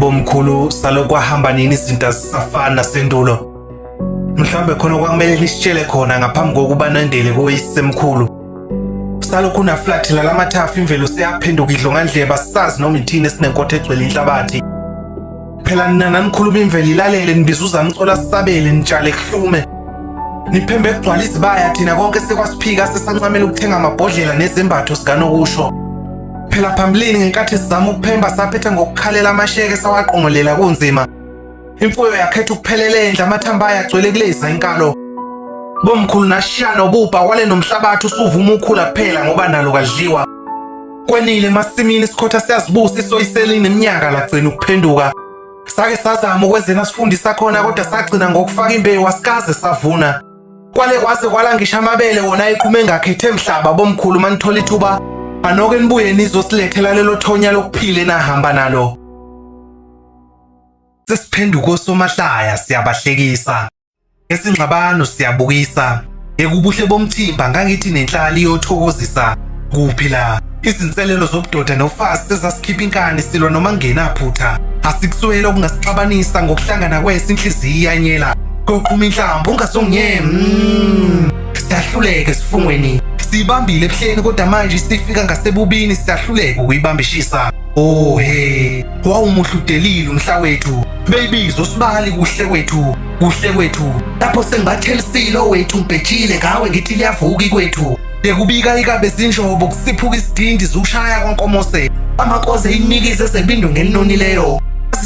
Bomkhulu salokwahamba nini izinto azisafani nasendulo. Mhlawumbe khona kwakumele nisitshele khona ngaphambi kokuba nandele koyisemkhulu. Salokhu naflathela lamathafa imvelo seyaphenduka idlongandleba sazi noma ithini esinenkotha egcwele inhlabathi. Phela nina nanikhuluma imvelo ilalele nibiza uzamcola sisabele nitshale kuhlume. Niphembe kugcwala izibaya thina konke sekwasiphika sesancamela ukuthenga amabhodlela nezembatho sikanokusho. Phela phambilini ngenkathi sizama ukuphemba saphetha ngokukhalela amasheke sawaqongolela kunzima. Imfuyo yakhetha ukuphelela endle amathambo ayo agcwele kuleza inkalo. Bomkhulu nashiya nobubha kwale nomhlabathi usuvuma ukhula kuphela ngoba nalo kadliwa. Kwenile emasimini isikhotha siyazibusa isoyiseli neminyaka lagcina ukuphenduka. Sake sazama ukwenzena sifundisa khona kodwa sagcina ngokufaka imbewu asikaze savuna. Kwale kwaze kwala ngisho amabele wona ayiqhume engakhethe mhlaba bomkhulu manithola ithuba anoke nibuye nizosilethela lelo thonya lokuphila enahamba nalo. Sesiphenduka osomahlaya siyabahlekisa. Ngesingxabano siyabukisa. Yekubuhle bomthimba ngangithi nenhlali iyothokozisa. Kuphi la? Izinselelo zobudoda nofazi sezasikhipha inkani silwa noma kungenaphutha. Asikuswele okungasixabanisa ngokuhlangana kwesi inhliziyo iyanyela. Koqhuma inhlamba ungasongiye. Mm. Siyahluleka esifungweni. Siyibambile ebuhleni kodwa manje isifika ngasebubini siyahluleka ukuyibambishisa. Oh he, wawumuhle udelile umhla wethu. Beyibizo sibali kuhle kwethu, kuhle kwethu. Lapho sengibathelisile owethu ngibhejile ngawe ngithi liyavuka ikwethu. Bekubika ikabe zinjobo kusiphuka isidindi zushaya kwankomose. Amakoze inikize ezebindo ngelinonileyo.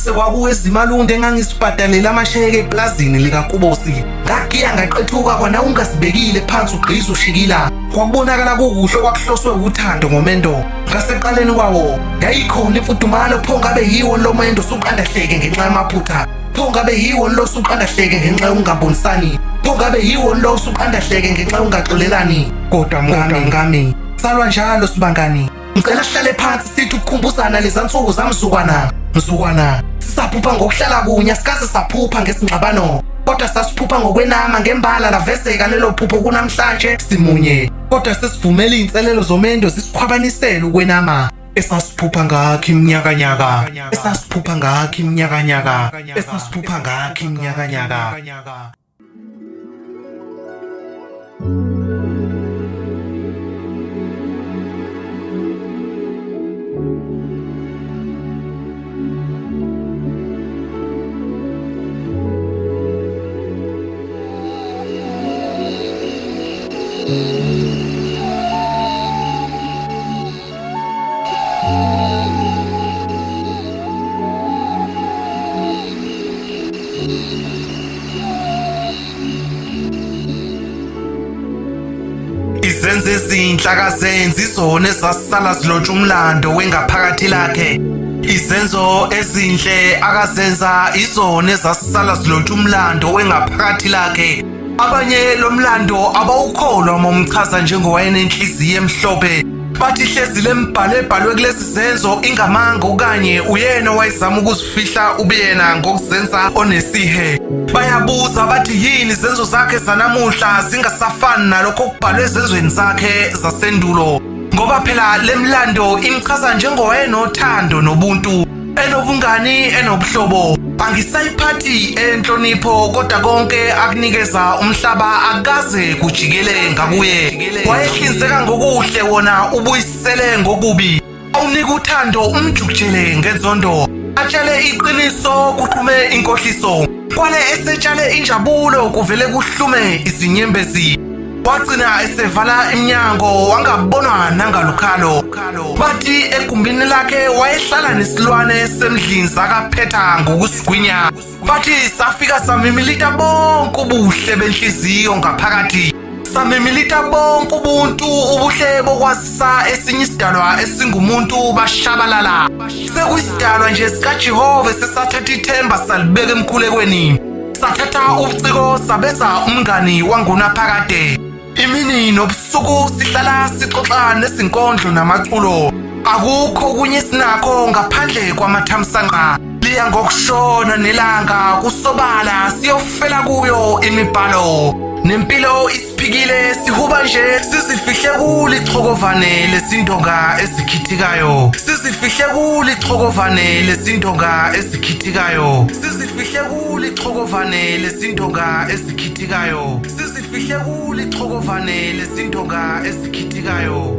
Sekwakuwe ezimalunde engangisibhadalela amasheke eplazini likaKubosi. Ngagiya ngaqethuka kwana ungasibekile phansi ugqiza ushikila. Kwakubonakala kukuhle okwakuhloswe uthando ngomendo. Ngaseqaleni kwawo yayikhona imfudumalo pho ngabe yiwo lo mendo usuqandahleke ngenxa yamaphutha. Pho ngabe yiwo lo usuqandahleke ngenxa yokungabonisani. Pho ngabe yiwo lo usuqandahleke ngenxa yokungaxolelani. Kodwa mngami salwa njalo sibangani. Ngicela sihlale phansi sithi ukukhumbuzana leza nsuku zamzukwana mzukwana. Sisaphupha ngokuhlala kunye asikaze saphupha ngesingxabano. Kodwa sasiphupha ngokwenama ngembala lavezeka lelo phupho kunamhlanje simunye. Kodwa sesivumela iy'nselelo zomendo zisikhwabanisele ukwenama. Esasiphupha ngakho iminyakanyaka, esasiphupha ngakho iminyakanyaka, esasiphupha ngakho iminyakanyaka. Izenzo ezinhle akazenzi izona ezasala zilotsha umlando wengaphakathi lakhe. Izenzo ezinhle akazenza izona ezasala zilotsha umlando wengaphakathi lakhe. Abanye lo mlando abawukholwa uma umchaza njengowayenenhliziyo emhlophe. Bathi hlezi lembhalo ebhalwe kulezi zenzo ingamanga okanye uyena owayezama ukuzifihla ubuyena ngokuzenza onesihe. Bayabuza bathi yini izenzo zakhe zanamuhla zingasafani nalokho okubhalwe ezenzweni zakhe zasendulo. Ngoba phela le mlando imchaza njengowayenothando nobuntu, enobungani, enobuhlobo. Angisayiphathi enhlonipho kodwa konke akunikeza umhlaba akaze kujikele ngakuye. Wayehlinzeka ngokuhle wona ubuyisele ngokubi. Awunika uthando umjukujele ngenzondo. Atshele iqiniso kuqhume inkohliso. Kwale esetshale injabulo kuvele kuhlume izinyembezi. Wagcina esevala iminyango wangabonwa nangalukhalo. Bathi egumbini lakhe wayehlala nesilwane semdlinza akaphetha ngokusigwinya. Bathi safika samimilita bonke ubuhle benhliziyo ngaphakathi. Samimilita bonke ubuntu ubuhle bokwazisa esinye isidalwa esingumuntu bashabalala. Sekuyisidalwa nje sikaJehova sesathatha ithemba salibeka emkhulekweni. Sathatha ubuciko sabenza umngani wangunaphakade. Imini nobusuku sihlala sixoxa nezinkondlo namaculo. Akukho okunye esinakho ngaphandle kwamathamsanqa. Liya ngokushona nelanga kusobala siyofela kuyo imibhalo. Nempilo isiphikile sihuba nje sizifihle kulichokovane lesindonga ezikhithikayo. Sizifihle kulichokovane lesindonga ezikhithikayo. Sizifihle kulichokovane lesindonga ezikhithikayo. Sizifihle kulichokovane lesindonga ezikhithikayo.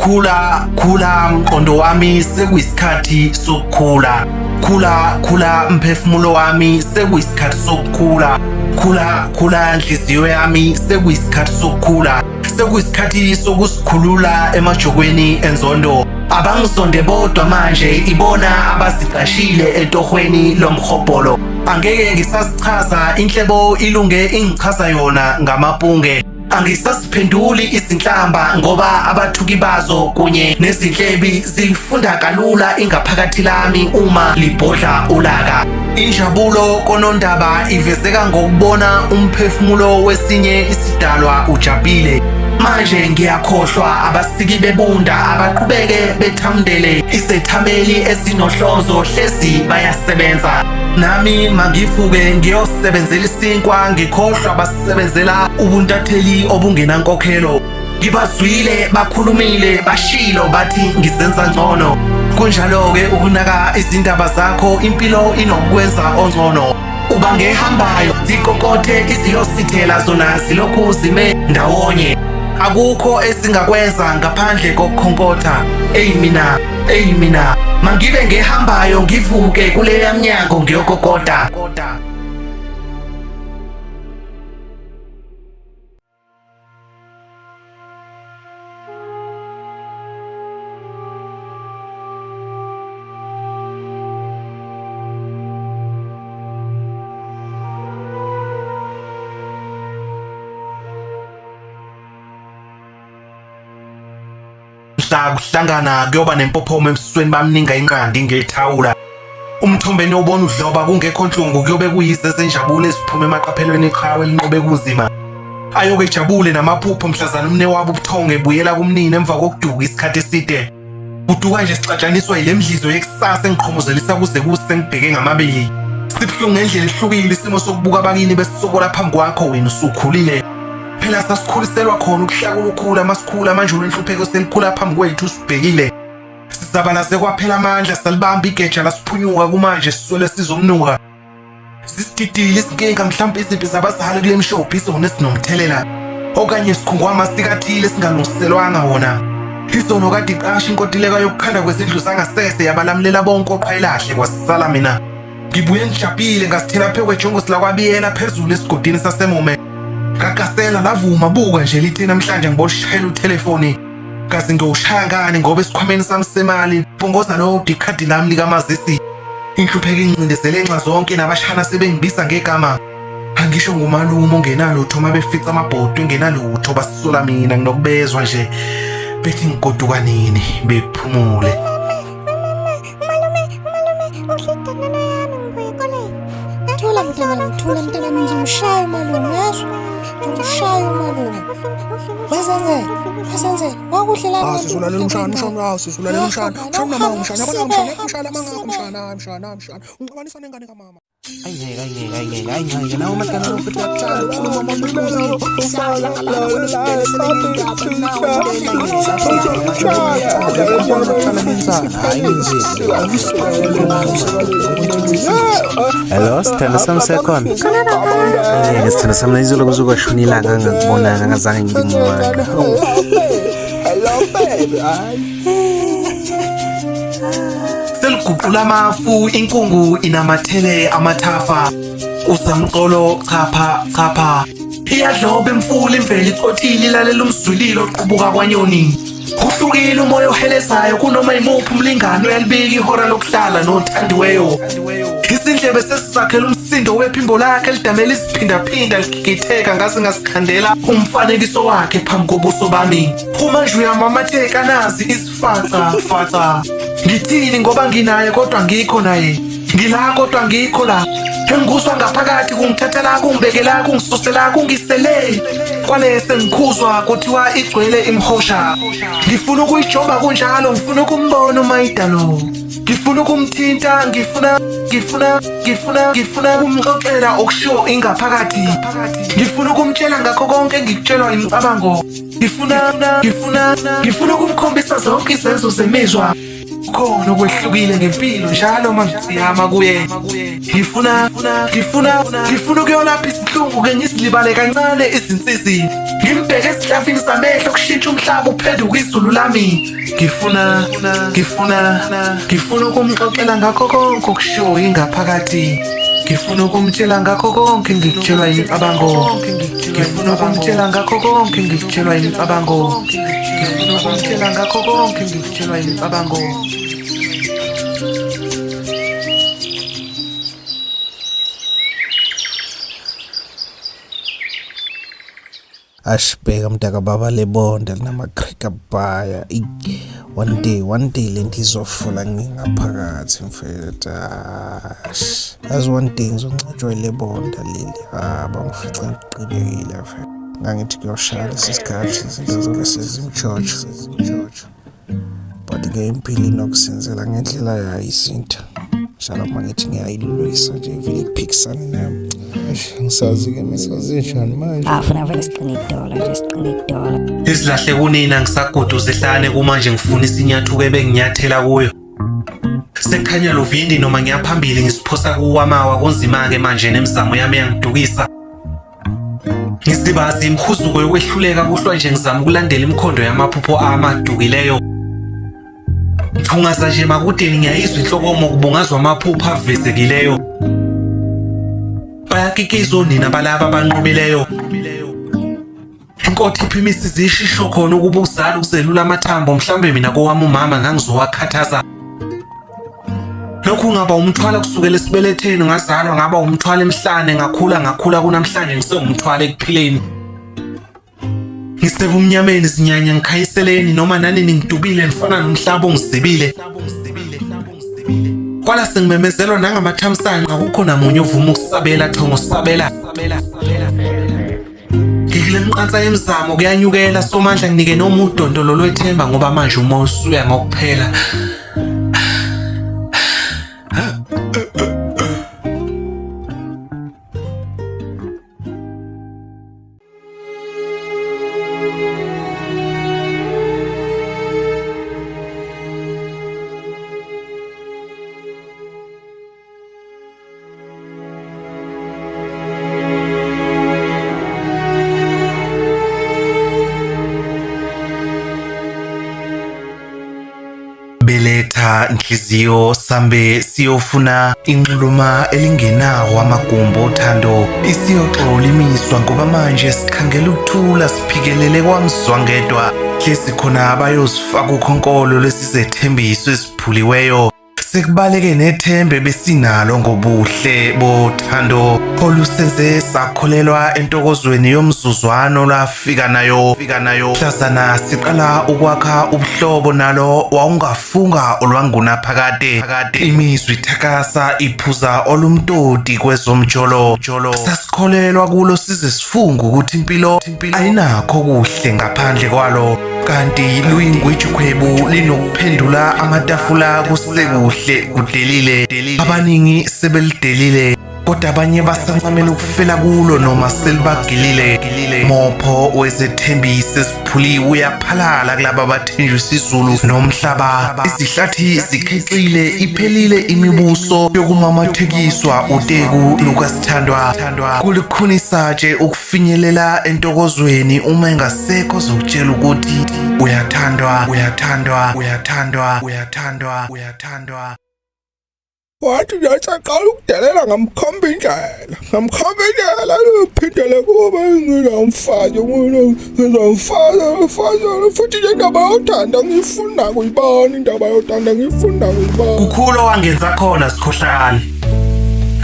Khula khula mqondo wami sekuyisikhathi sokukhula. Khula khula mphefumulo wami sekuyisikhathi sokukhula. Khula khula nhliziyo yami sekuyisikhathi sokukhula. Sekuyisikhathi sokusikhulula emajokweni enzondo. Abangizonde bodwa manje ibona abaziqashile etohweni lomhobholo. Angeke ngisazichaza inhlebo ilunge ingichaza yona ngamapunge. Angisaziphenduli izinhlamba ngoba abathuki bazo kunye nezinhlebi zifunda kalula ingaphakathi lami uma libhodla ulaka. Injabulo konondaba ivezeka ngokubona umphefumulo wesinye isidalwa ujabhile. Manje ngiyakhohlwa abasiki bebunda abaqhubeke bethamndele izethameli ezinohlonzo hlezi bayasebenza. Nami mangivuke ngiyosebenzela isinkwa ngikhohlwa sebenzela ubuntatheli obungenankokhelo. Ngibazwile bakhulumile bashilo bathi ngizenza ngcono. Kunjalo-ke ukunaka izindaba zakho impilo inokwenza ongcono. Uba ngehambayo zikokothe iziyosithela zona zilokhu zime ndawonye. Akukho esingakwenza ngaphandle kokukhonkotha. Eyi mina, eyi mina, mangibe ngehambayo ngivuke kuleya mnyango ngiyokokota. Mhla kuhlangana kuyoba nempophoma emsweni bamninga inqandi ngethawula. Umthombeni obona udloba kungekho nhlungu kuyobe kuyize zenjabulo eziphuma emaqaphelweni eqhawe elinqobe kunzima. Ayoke ejabule namaphupho mhlazana umnewabo ubuthongo ebuyela kumnini emva kokuduka isikhathi eside. Kuduka nje sixatshaniswa yile mdlizo yekusasa engiqhomozelisa kuze kuse ngibheke ngamabili. Sibuhlungu ngendlela ehlukile isimo sokubuka abakini besisokola phambi kwakho wena usukhulile. Phela sasikhuliselwa khona ukuhlakula ukhula masikhula manje olwenhlupheko selikhula phambi kwethu sibhekile. Sizabalaze kwaphela amandla salibamba igeja lasiphunyuka kumanje siswele sizomnuka. Sisididile izinkinga mhlawumbe izimpi zabazali kule mshophi izona esinomthelela okanye isikhungwama sikathile esingalungiselwanga wona. Izono kade iqasha inkontileka yokukhanda kwezindlu zangasese yabalamulela bonke oqhayilahle kwasala mina. Ngibuye ngijabhile ngasithela phezu kwejongosi lakwabiyela phezulu esigodini saseMome. Ngagasela lavuma buka nje lithe namhlanje ngiboshayela uthelefoni. Kazi ngiyowushaya ngani ngoba esikhwameni sami semali bongoza lodwa ikhadi lami likamazisi. Inhlupheko ingcindezele nxa zonke nabashana sebengibiza ngegama. Angisho ngumalume ongenalutho uma befica amabhodwe engenalutho basola mina nginokubezwa nje bethi ngigoduka nini bephumule. Thula mntanami, thula mntanami, ngizomshaya umalume, uyezwa? Ngizomshaya umalume. Wezenzela, wezenzela, wakuhle lana. Ah, sisulalela umshana, umshana, ah, sisulalela umshana. Umshana unamanga umshana, yabona umshana, umshana amanga umshana, umshana, umshana. Ungixabanisa nengane kamama. Ayingeke, ayingeke, ayingeke, ayingeke. Nawe umadala futhi Hello, sithando sami sekhona. Ayingeke sithando sami nayizolo kuze kwashona ilanga ngangakubonanga ngazange ngibe ngimanga. Hello baby. Hayi. Seliguqula amafu inkungu inamathele amathafa. Usamqolo chapha chapha. Iyadloba imfula imvelo icothile ilalela umzwililo oqubuka kwanyoni. Uhlukile umoya ohelezayo kunoma imuphi umlingani uyalibika ihora lokuhlala nothandiweyo. Izindlebe sesizakhela umsindo wephimbo lakhe elidamela isiphindaphinda ligigitheka ngaze ngasikhandela umfanekiso wakhe phambi kobuso bami. Uma nje uyamamatheka nazi isifaca faca. Ngithini ngoba nginaye kodwa ngikho naye. Ngila kodwa ngikho la. Engikuzwa ngaphakathi kungithathela kungibekela kungisusela kungisele. Kwalese ngikhuzwa kuthiwa igcwele imhosha. Ngifuna ukuyijoba kunjalo ngifuna ukumbona umayidalo. Ngifuna ukumthinta ngifuna ngifuna ngifuna ngifuna ukumxoxela okushiwo ingaphakathi. Ngifuna ukumtshela ngakho konke engikutshelwa imicabango. Ngifuna ngifuna ngifuna ukumkhombisa zonke izenzo zemizwa. Khona okwehlukile ngempilo njalo uma ngiciyama kuye. Ngifuna ngifuna ngifuna ukuyolapha izinhlungu ke ngizilibale kancane izinsizi. Ngimbheke esihlafini samehlo kushintsha umhlaba uphenduke izulu lami. Ngifuna ngifuna ngifuna ukumxoxela ngakho konke okushiwo ingaphakathi. Ngifuna ukumtshela ngakho konke ngikutshelwa imicabango. Ngifuna ukumtshela ngakho konke ngikutshelwa imicabango. Ngifuna ukumtshela ngakho konke ngikutshelwa imicabango. Ashibheka mntaka baba lebonda linama-cracker bhaya. One day, one day lento izofula ngingaphakathi mfethu. Ash. Yazi one day ngizoncotshwa ilebonda leli. Ah, bangifica ngiqinekile mfethu. Ngangithi kuyoshaya lesi sikhathi sizobe sezimjojo. But ke impilo inokusenzela ngendlela yayo izinto. Njalo uma ngithi ngiyayilwisa nje vele iphikisane nami. Eish, angisazi-ke mina sazi njani manje. Ah, funa vele siqine idola nje siqine idola. Izilahle kunina ngisaguduza ehlane kumanje ngifuna isinyathuko ebenginyathela kuyo. Sekukhanya lovindi noma ngiyaphambili ngisiphosa kuwamawa kunzima-ke manje nemizamo yami yangidukisa. Ngisibazi imihuzuko yokwehluleka kuhlwa nje ngizama ukulandela imikhondo yamaphupho amadukileyo. Ngithungaza nje makudeni ngiyayizwa inhlokomo kubungazwa amaphupho avezekileyo. Bayakikiza onina balaba abanqobileyo. Inkothi iphimisa izishisho khona ukuba ukuzala ukuzelula amathambo mhlawumbe mina kowami umama ngangizowakhathaza. Lokhu ngaba umthwalo kusukela esibeletheni ngazalwa ngaba umthwalo emhlane ngakhula ngakhula kunamhlanje ngisengumthwalo ekuphileni. Ngisebumnyameni zinyanya ngikhayiseleni noma nanini ngidubile ngifana nomhlaba ongizibile. Kwala sengimemezelwa nangamathamsanqa akukho namunye ovuma ukusabela thongo sabela. Ngikule mqansa yemizamo kuyanyukela somandla nginike noma udondolo lwethemba ngoba manje uma usuya ngokuphela. Beletha nhliziyo sambe siyofuna inxuluma elingenawo amagumbi othando isiyoxola imiswa ngoba manje sikhangela ukuthula siphikelele kwamzwangedwa hlezi khona abayozifaka ukhonkolo lesizethembiso esiphuliweyo Sekubaleke nethembe besinalo ngobuhle bothando olusenze sakholelwa entokozweni yomzuzwano lwafika nayo fika nayo mhlazana siqala ukwakha ubuhlobo nalo wawungafunga olwangunaphakade imizwi ithakasa iphuza olumtoti kwezomjolo sasikholelwa kulo size sifunge ukuthi impilo ayinakho kuhle ngaphandle kwalo kanti luyingwijikhwebu linokuphendula amatafula kusekuhle kudelile abaningi sebelidelile kodwa abanye basancamela ukufela kulo noma selibagilile mopho wezethembiso esiphuliwe uyaphalala kulaba bathenjiswa izulu nomhlaba izihlathi zikhexile iphelile imibuso yokumamathekiswa uteku lukasithandwa kulikhunisa nje Finyelela entokozweni uma engasekho ozokutshela ukuthi uyathandwa, uyathandwa, uyathandwa, uyathandwa, uyathandwa. Wathi nje esaqala ukudelela ngamkhomba indlela. Ngamkhomba indlela phindele kuba ngizamfazi ngizamfazi mfazi futhi nje indaba yothando ngifuna kuyibona indaba yothando ngifuna kuyibona. Kukhulu owangenza khona sikhohlakali.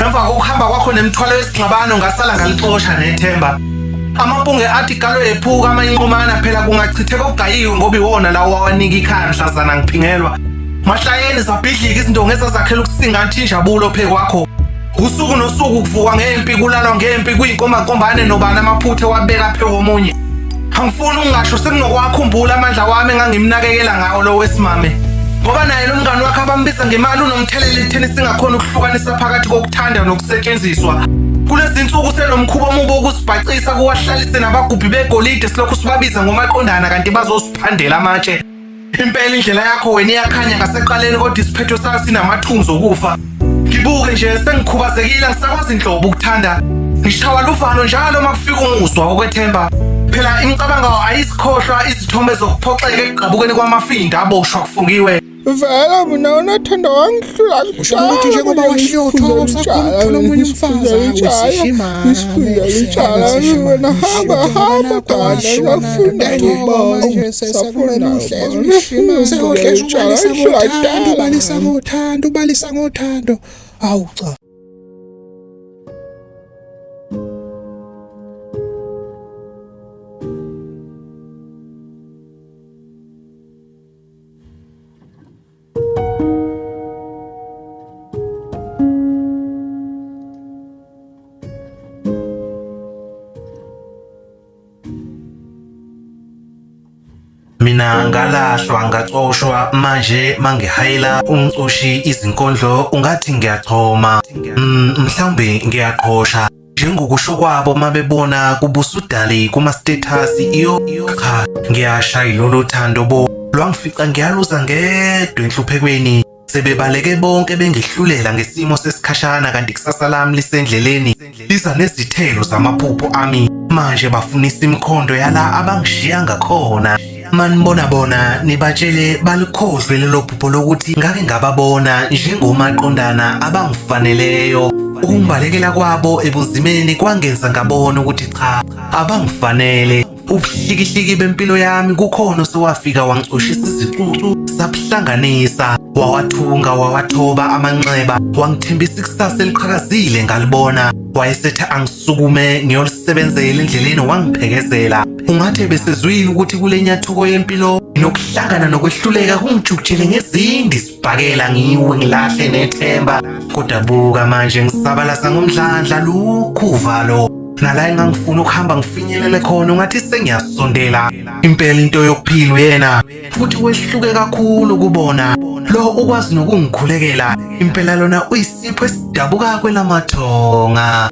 Emva kokuhamba kwakho nemithwalo yesingxabano ngasala ngalixosha nethemba. Amampunge athi galo yephuka amayinqumana phela kungachitheka okugayiwe ngoba iwona lawo wawanika ikhaya mhlazana ngiphingelwa. Mahlayeni zabhidlika izinto ngezazakhela ukusingatha injabulo phe kwakho. Usuku nosuku kuvukwa ngempi kulalwa ngempi kuyinkombankombane nobani amaphutha wabeka phe komunye. Angifuni ukungasho sekunokwakhumbula amandla wami engangimnakekela ngawo lo wesimame. Ngoba naye lo mngani wakhe abambiza ngemali unomthelela ekutheni singakhona ukuhlukanisa phakathi kokuthanda nokusetshenziswa. Kulezi nsuku senomkhuba omubi wokusibhacisa kuwahlalise nabagubhi begolide silokhu sibabiza ngomaqondana kanti bazosiphandela amatshe. Impela indlela yakho wena iyakhanya ngaseqaleni kodwa isiphetho sayo sinamathunzi okufa. Ngibuke nje sengikhubazekile angisakwazi nhlobo ukuthanda. Ngishawa luvalo njalo uma kufika umuzwa wokwethemba. Phela imicabango ayisikhohlwa izithombe zokuphoxeka ekugqabukeni kwamafinda aboshwa kufungiwe. Vele mina uNathanda wangihlula Usho ukuthi njengoba washiya uThoko usakhona ukuthola omunye umfazi awesishimane. Wena hamba hamba dala safuna manje sesekumele uhlezi uyishimane. Sewuhlezi ubalisa ngothando ubalisa ngothando ubalisa ngothando. Awu cha. Mina ngalahlwa ngacoshwa manje mangihayela umcoshi izinkondlo ungathi ngiyachoma mhlawumbe ngiyaqhosha Njengokusho kwabo mabebona kubusudali kuma-status iyo cha ngiyasha yilolu thando bo lwangifica ngiyaluza ngedwa enhluphekweni sebebaleke bonke bengihlulela ngesimo sesikhashana kanti kusasa lami lisendleleni liza nezithelo zamaphupho ami manje bafunisa imikhondo yala abangishiya ngakhona Manibona bona nibatshele balikhohlwe lelo phupho lokuthi ngake ngababona njengomaqondana abangifaneleyo. Ukungibalekela kwabo ebunzimeni kwangenza ngabona ukuthi cha abangifanele. Ubuhlikihliki bempilo yami kukhona osewafika wangicoshisa izicucu sabuhlanganisa wawathunga wawathoba amanxeba wangithembisa ikusasa eliqhakazile ngalibona wayesethi angisukume ngiyolisebenzela endleleni wangiphekezela Ungathi besezwile ukuthi kule nyathuko yempilo nokuhlangana nokwehluleka kungijukujele ngezindi isibhakela ngiwe ngilahle nethemba. Kodwa buka manje ngisabalasa ngomdlandla lukhu uvalo. Nala engangifuna ukuhamba ngifinyelele khona ungathi sengiyasondela. Impela into yokuphila uyena futhi wehluke kakhulu kubona. Lo ukwazi nokungikhulekela. Impela lona uyisipho esidabuka kwelamathonga.